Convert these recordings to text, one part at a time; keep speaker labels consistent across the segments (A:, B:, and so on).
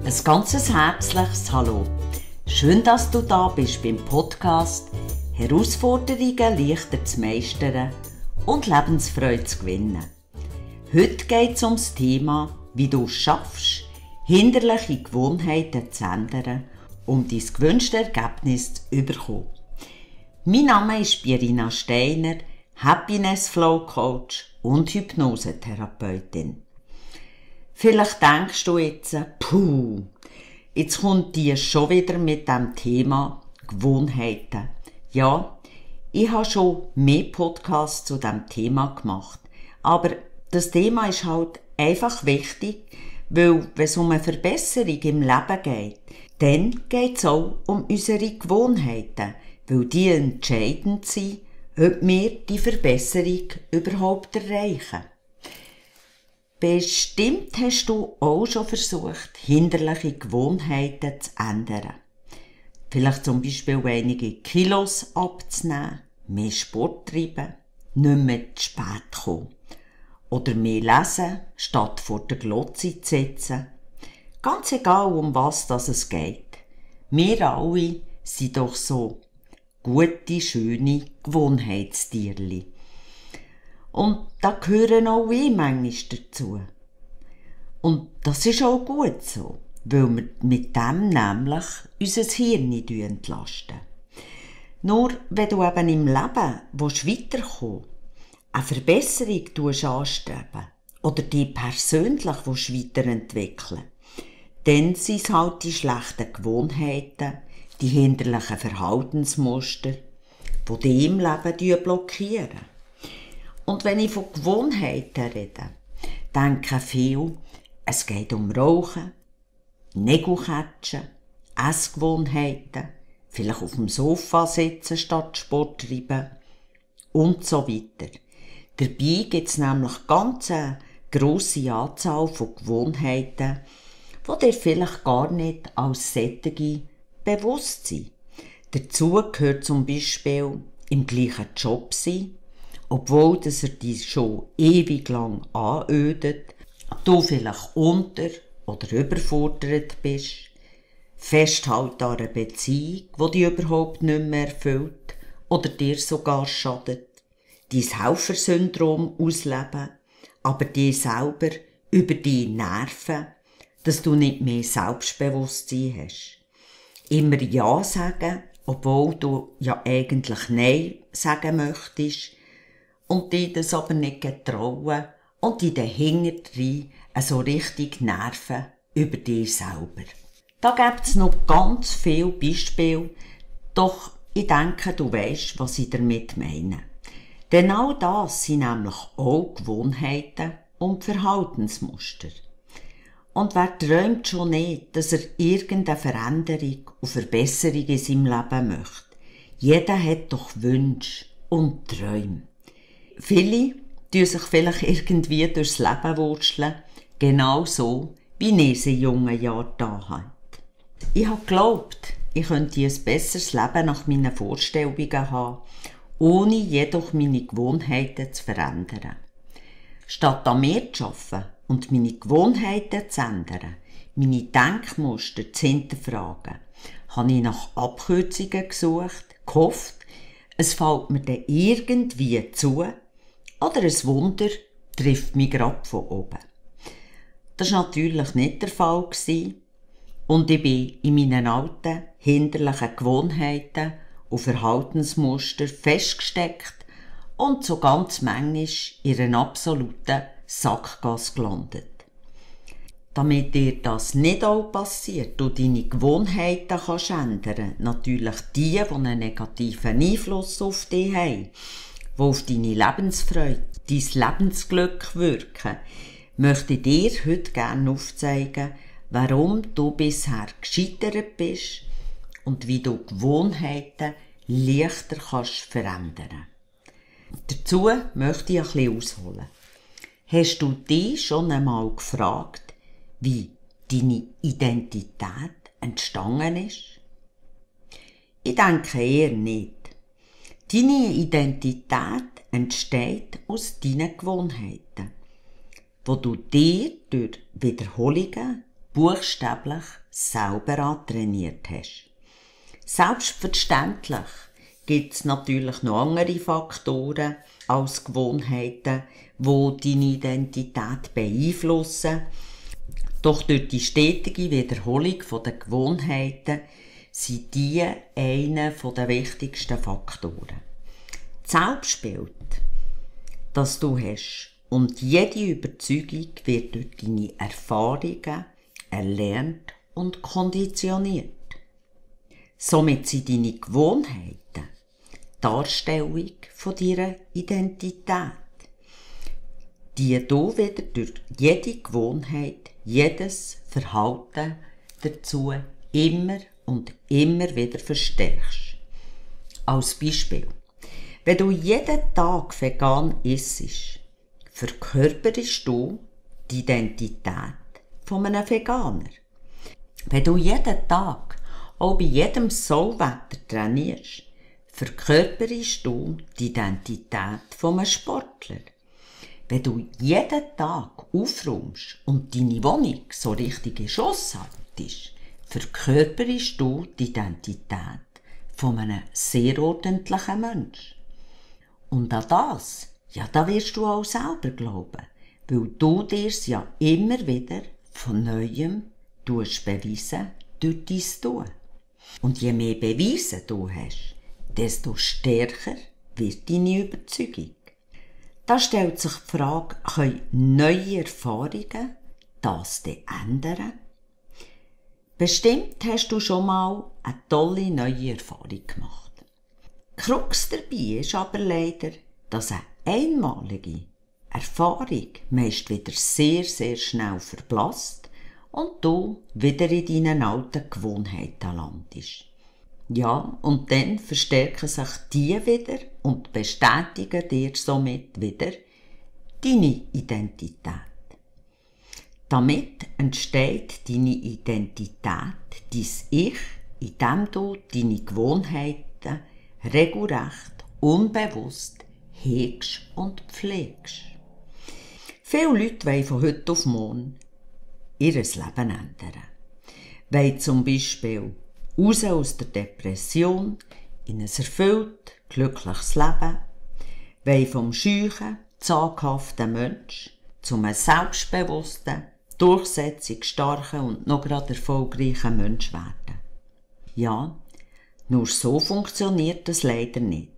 A: Ein ganzes herzliches Hallo. Schön, dass du da bist beim Podcast Herausforderungen leichter zu meistern und Lebensfreude zu gewinnen. Heute geht es um das Thema, wie du es schaffst, hinderliche Gewohnheiten zu ändern, um dein gewünschtes Ergebnis zu bekommen. Mein Name ist Pierina Steiner, Happiness Flow Coach und Hypnosetherapeutin. Vielleicht denkst du jetzt, jetzt kommt die schon wieder mit dem Thema Gewohnheiten. Ja, ich habe schon mehr Podcasts zu diesem Thema gemacht, aber das Thema ist halt einfach wichtig, weil wenn es um eine Verbesserung im Leben geht, dann geht es auch um unsere Gewohnheiten, weil die entscheidend sind, ob wir die Verbesserung überhaupt erreichen. Bestimmt hast du auch schon versucht, hinderliche Gewohnheiten zu ändern. Vielleicht zum Beispiel einige Kilos abzunehmen, mehr Sport treiben, nicht mehr zu spät kommen. Oder mehr lesen, statt vor der Glotze zu sitzen. Ganz egal, um was es geht. Wir alle sind doch so gute, schöne Gewohnheitstierli. Und da gehören auch wir manchmal dazu. Und das ist auch gut so, weil wir mit dem nämlich unser Hirn entlasten. Nur wenn du eben im Leben weiterkommen willst, eine Verbesserung anstreben oder dich persönlich weiterentwickeln, dann sind es halt die schlechten Gewohnheiten, die hinderlichen Verhaltensmuster, die dich im Leben blockieren. Und wenn ich von Gewohnheiten rede, denken viele, es geht um Rauchen, Nägelkatschen, Essgewohnheiten, vielleicht auf dem Sofa sitzen statt Sport treiben und so weiter. Dabei gibt es nämlich ganz eine grosse Anzahl von Gewohnheiten, die dir vielleicht gar nicht als solche bewusst sind. Dazu gehört zum Beispiel im gleichen Job sein, obwohl er dich schon ewig lang anödet, du vielleicht unter- oder überfordert bist, festhalten an einer Beziehung, die dich überhaupt nicht mehr erfüllt oder dir sogar schadet, dein Helfersyndrom ausleben, aber dir selber über dich nerven, dass du nicht mehr Selbstbewusstsein hast. Immer Ja sagen, obwohl du ja eigentlich Nein sagen möchtest, und dich das aber nicht getrauen und dich dahinter so richtig nerven über dich selber. Da gibt es noch ganz viele Beispiele, doch ich denke, du weisst, was ich damit meine. Denn all das sind nämlich auch Gewohnheiten und Verhaltensmuster. Und wer träumt schon nicht, dass er irgendeine Veränderung und Verbesserung in seinem Leben möchte? Jeder hat doch Wünsche und Träume. Viele tun sich vielleicht irgendwie durchs Leben wurschteln, genau so, wie ich es in jungen Jahren da habe. Ich habe geglaubt, ich könnte ein besseres Leben nach meinen Vorstellungen haben, ohne jedoch meine Gewohnheiten zu verändern. Statt an mir zu arbeiten und meine Gewohnheiten zu ändern, meine Denkmuster zu hinterfragen, habe ich nach Abkürzungen gesucht, gehofft, es fällt mir dann irgendwie zu, oder ein Wunder trifft mich gerade von oben. Das war natürlich nicht der Fall und ich bin in meinen alten, hinderlichen Gewohnheiten und Verhaltensmuster festgesteckt und so ganz manchmal in einer absoluten Sackgasse gelandet. Damit dir das nicht auch passiert, du deine Gewohnheiten kannst ändern, natürlich die einen negativen Einfluss auf dich haben, die auf deine Lebensfreude, dein Lebensglück wirken, möchte ich dir heute gerne aufzeigen, warum du bisher gescheitert bist und wie du Gewohnheiten leichter kannst verändern. Dazu möchte ich ein bisschen ausholen. Hast du dich schon einmal gefragt, wie deine Identität entstanden ist? Ich denke eher nicht. Deine Identität entsteht aus deinen Gewohnheiten, wo du dir durch Wiederholungen buchstäblich selber antrainiert hast. Selbstverständlich gibt es natürlich noch andere Faktoren als Gewohnheiten, die deine Identität beeinflussen. Doch durch die stetige Wiederholung der Gewohnheiten sind die einer der wichtigsten Faktoren. Das Selbstbild, das du hast, und jede Überzeugung wird durch deine Erfahrungen erlernt und konditioniert. Somit sind deine Gewohnheiten Darstellung von deiner Identität, die du wieder durch jede Gewohnheit, jedes Verhalten dazu immer und immer wieder verstärkst. Als Beispiel: wenn du jeden Tag vegan isst, verkörperst du die Identität von einem Veganer. Wenn du jeden Tag, auch bei jedem Sollwetter trainierst, verkörperst du die Identität von einem Sportler. Wenn du jeden Tag aufräumst und deine Wohnung so richtig in Schuss haltest, verkörperst du die Identität von einem sehr ordentlichen Menschen. Und an das, ja, da wirst du auch selber glauben, weil du dir's ja immer wieder von Neuem beweisen durch dein Tun. Und je mehr Beweise du hast, desto stärker wird deine Überzeugung. Da stellt sich die Frage, können neue Erfahrungen das denn ändern? Bestimmt hast du schon mal eine tolle neue Erfahrung gemacht. Die Krux dabei ist aber leider, dass eine einmalige Erfahrung meist wieder sehr, sehr schnell verblasst und du wieder in deinen alten Gewohnheiten landest. Ja, und dann verstärken sich die wieder und bestätigen dir somit wieder deine Identität. Damit entsteht deine Identität, dein Ich, indem du deine Gewohnheiten regelrecht, unbewusst hegst und pflegst. Viele Leute wollen von heute auf morgen ihr Leben ändern. Wollen zum Beispiel raus aus der Depression in ein erfüllt, glückliches Leben, wollen vom scheuchen, zaghaften Mensch zu einem selbstbewussten, durchsetzungsstarken und noch gerade erfolgreichen Mensch werden. Ja, nur so funktioniert das leider nicht.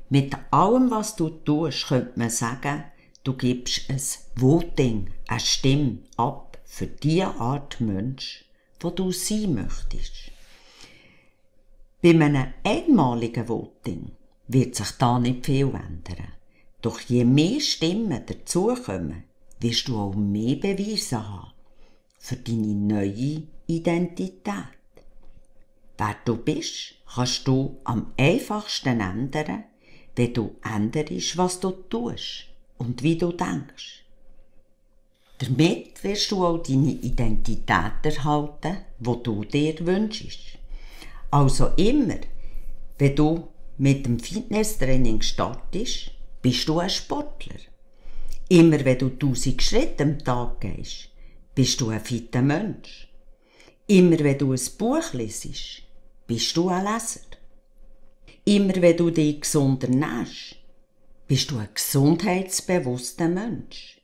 A: Mit allem, was du tust, könnte man sagen, du gibst ein Voting, eine Stimme ab für die Art Mensch, wo du sein möchtest. Bei einem einmaligen Voting wird sich da nicht viel ändern. Doch je mehr Stimmen dazukommen, wirst du auch mehr Beweise haben für deine neue Identität. Wer du bist, kannst du am einfachsten ändern, wenn du änderst, was du tust und wie du denkst. Damit wirst du auch deine Identität erhalten, die du dir wünschst. Also immer, wenn du mit dem Fitnesstraining startest, bist du ein Sportler. Immer wenn du 1000 Schritte am Tag gehst, bist du ein fitter Mensch. Immer wenn du ein Buch liest, bist du ein Leser. Immer wenn du dich gesund ernährst, bist du ein gesundheitsbewusster Mensch.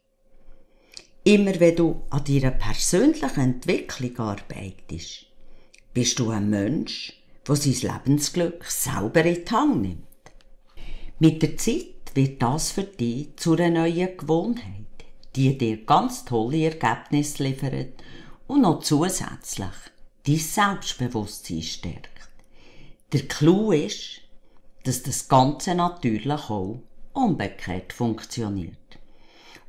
A: Immer wenn du an deiner persönlichen Entwicklung arbeitest, bist du ein Mensch, der sein Lebensglück selber in die Hand nimmt. Mit der Zeit wird das für dich zu einer neuen Gewohnheit, die dir ganz tolle Ergebnisse liefert und noch zusätzlich dein Selbstbewusstsein stärkt. Der Clou ist, dass das Ganze natürlich auch umgekehrt funktioniert.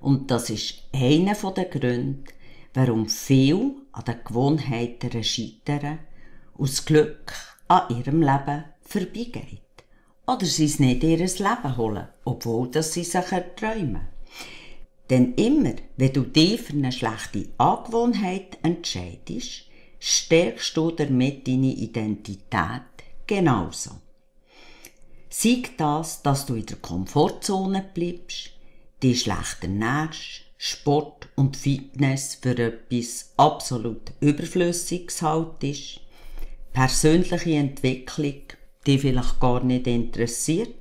A: Und das ist einer der Gründe, warum viele an den Gewohnheiten scheitern und das Glück an ihrem Leben vorbeigeht. Oder sie es nicht in ihr Leben holen, obwohl sie sich erträumen. Denn immer, wenn du dich für eine schlechte Angewohnheit entscheidest, stärkst du damit deine Identität genauso. Sei das, dass du in der Komfortzone bleibst, dich schlecht ernährst, Sport und Fitness für etwas absolut Überflüssiges haltest, persönliche Entwicklung dich vielleicht gar nicht interessiert,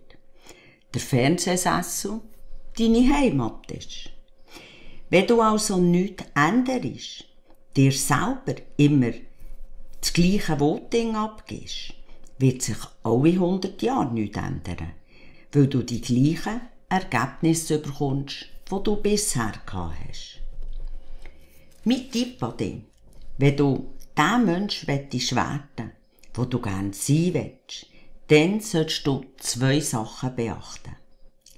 A: der Fernsehsessel deine Heimat ist. Wenn du also nichts änderst, dir selber immer das gleiche Voting abgibst, wird sich alle 100 Jahre nichts ändern, weil du die gleichen Ergebnisse bekommst, die du bisher gehabt hast. Mein Tipp an dich, wenn du der Mensch werden willst, den du gerne sein willst, dann solltest du 2 Sachen beachten.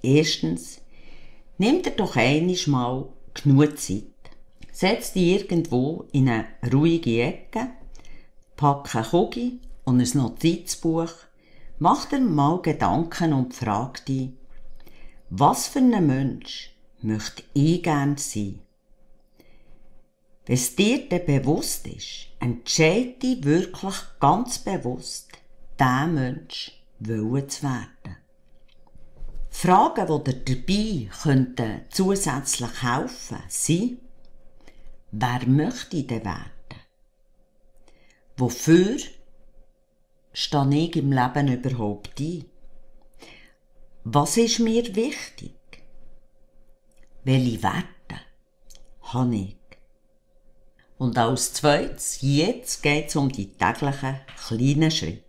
A: Erstens, nimm dir doch einmal genug Zeit. Setz dich irgendwo in eine ruhige Ecke, pack eine Kugel und ein Notizbuch, mach dir mal Gedanken und frag dich, was für ein Mensch möchte ich gerne sein? Wenn es dir dann bewusst ist, entscheide dich wirklich ganz bewusst, diesen Mensch zu werden. Fragen, die dir dabei könnten zusätzlich helfen, sind: Wer möchte ich denn werden? Wofür stehe ich im Leben überhaupt ein? Was ist mir wichtig? Welche Werte habe ich? Und als zweites, jetzt geht es um die täglichen kleinen Schritte.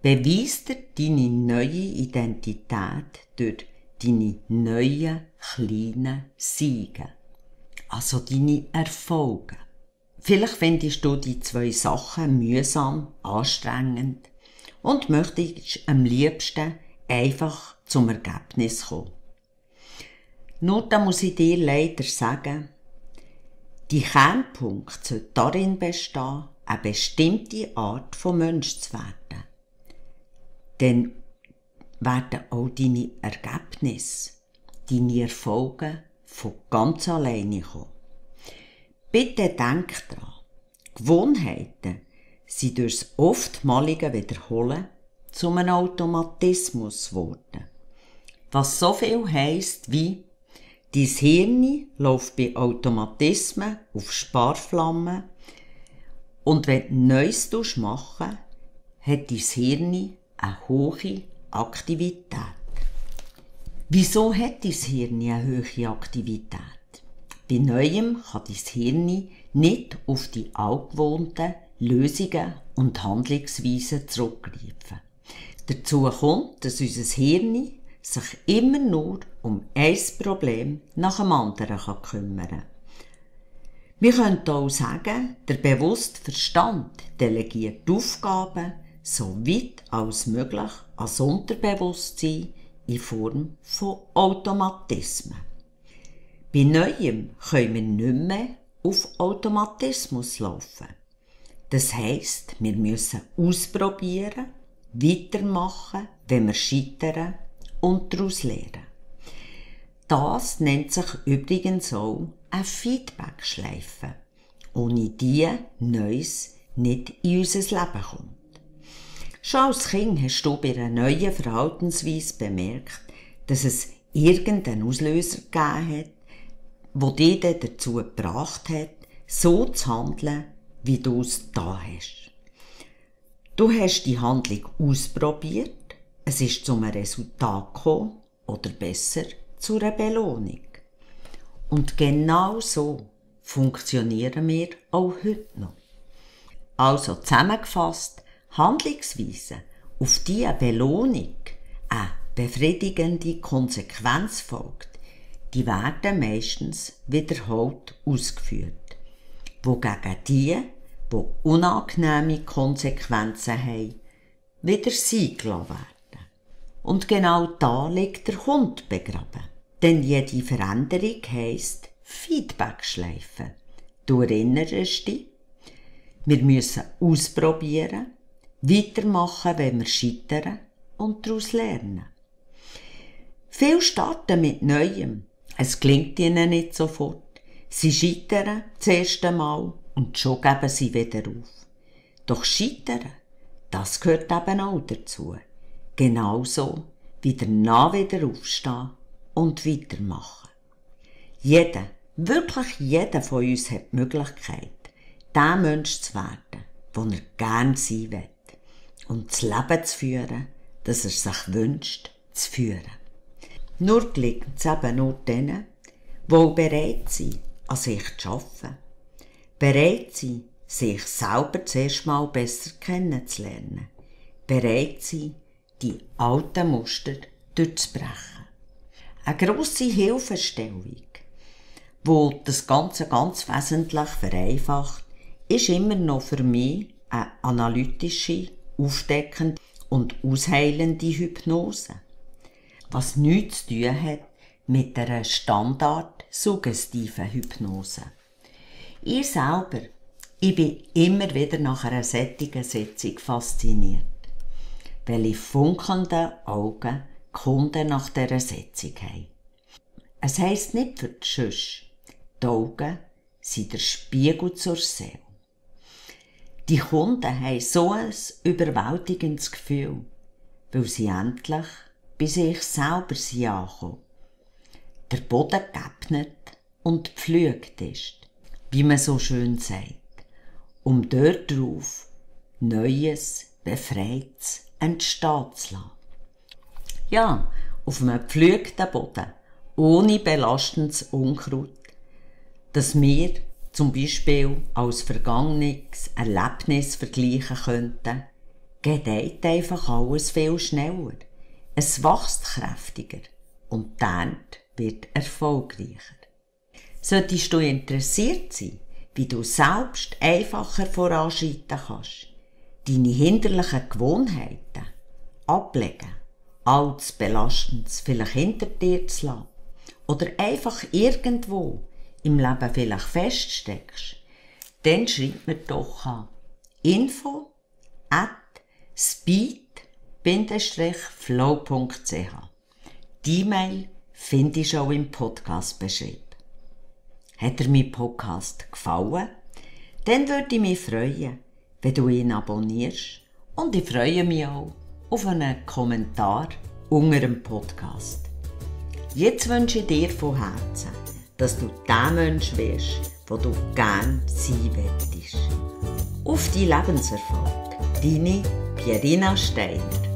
A: Beweis dir deine neue Identität durch deine neuen kleinen Siege. Also deine Erfolge. Vielleicht findest du die 2 Sachen mühsam, anstrengend und möchtest am liebsten einfach zum Ergebnis kommen. Nur da muss ich dir leider sagen, die Kernpunkt sollte darin bestehen, eine bestimmte Art von Mensch zu werden. Dann werden auch deine Ergebnisse, deine Erfolge von ganz alleine kommen. Bitte denk daran, Gewohnheiten sind durchs oftmalige Wiederholen zu einem Automatismus geworden. Was so viel heisst wie: Dein Hirn läuft bei Automatismen auf Sparflammen und wenn du Neues machen hat dein Hirn eine hohe Aktivität. Wieso hat dein Hirn eine hohe Aktivität? Bei Neuem kann dein Hirn nicht auf die altgewohnten Lösungen und Handlungsweisen zurückgreifen. Dazu kommt, dass unser Hirn sich immer nur um ein Problem nach dem anderen kümmern kann. Wir können auch sagen, der bewusste Verstand delegiert Aufgaben so weit als möglich ans Unterbewusstsein in Form von Automatismen. Bei Neuem können wir nicht mehr auf Automatismus laufen. Das heisst, wir müssen ausprobieren, weitermachen, wenn wir scheitern und daraus lernen. Das nennt sich übrigens auch eine Feedback-Schleife, ohne die Neues nicht in unser Leben kommt. Schon als Kind hast du bei einer neuen Verhaltensweise bemerkt, dass es irgendeinen Auslöser gegeben hat, der dich dann dazu gebracht hat, so zu handeln, wie du es da hast. Du hast die Handlung ausprobiert, es ist zu einem Resultat gekommen, oder besser, zu einer Belohnung. Und genau so funktionieren wir auch heute noch. Also zusammengefasst, Handlungsweisen, auf die eine Belohnung, eine befriedigende Konsequenz folgt, die werden meistens wiederholt ausgeführt, wogegen die unangenehme Konsequenzen haben, wieder sein gelassen werden. Und genau da liegt der Hund begraben. Denn jede Veränderung heisst Feedback-Schleife. Du erinnerst dich, wir müssen ausprobieren, weitermachen, wenn wir scheitern und daraus lernen. Viele starten mit Neuem. Es gelingt ihnen nicht sofort. Sie scheitern das erste Mal und schon geben sie wieder auf. Doch scheitern, das gehört eben auch dazu. Genauso wie danach wieder aufstehen und weitermachen. Jeder, wirklich jeder von uns hat die Möglichkeit, der Mensch zu werden, den er gerne sein will. Und das Leben zu führen, das er sich wünscht, zu führen. Nur gelingt es eben nur denen, die bereit sind, an sich zu arbeiten. Bereit sind, sich selber zuerst mal besser kennenzulernen. Bereit sind, die alten Muster durchzubrechen. Eine grosse Hilfestellung, die das Ganze ganz wesentlich vereinfacht, ist immer noch für mich eine analytische, aufdeckende und ausheilende Hypnose. Was nichts zu tun hat mit einer standard-suggestiven Hypnose. Ich selber, ich bin immer wieder nach einer solchen Sitzung fasziniert. Welche funkelnden Augen die Kunden nach dieser Sitzung haben. Es heisst nicht für die Schüsse, die Augen sind der Spiegel zur Seele. Die Kunden haben so ein überwältigendes Gefühl, weil sie endlich bei sich selber sind angekommen. Der Boden geebnet und gepflügt ist, wie man so schön sagt, um dort drauf Neues, Befreites entstehen zu lassen. Ja, auf einem gepflügten Boden, ohne belastendes Unkraut, das wir zum Beispiel als vergangenes Erlebnis vergleichen könnten, gedeiht einfach alles viel schneller. Es wächst kräftiger und die Ernte wird erfolgreicher. Solltest du interessiert sein, wie du selbst einfacher voranschreiten kannst, deine hinderlichen Gewohnheiten ablegen, altes Belastendes vielleicht hinter dir zu lassen oder einfach irgendwo im Leben vielleicht feststeckst, dann schreib mir doch an info@speed-flow.ch. Die E-Mail findest du auch im Podcast-Beschrieb. Hat dir mein Podcast gefallen? Dann würde ich mich freuen, wenn du ihn abonnierst, und ich freue mich auch auf einen Kommentar unter dem Podcast. Jetzt wünsche ich dir von Herzen, dass du der Mensch wirst, der du gerne sein möchtest. Auf deinen Lebenserfolg, deine Pierina Steiner.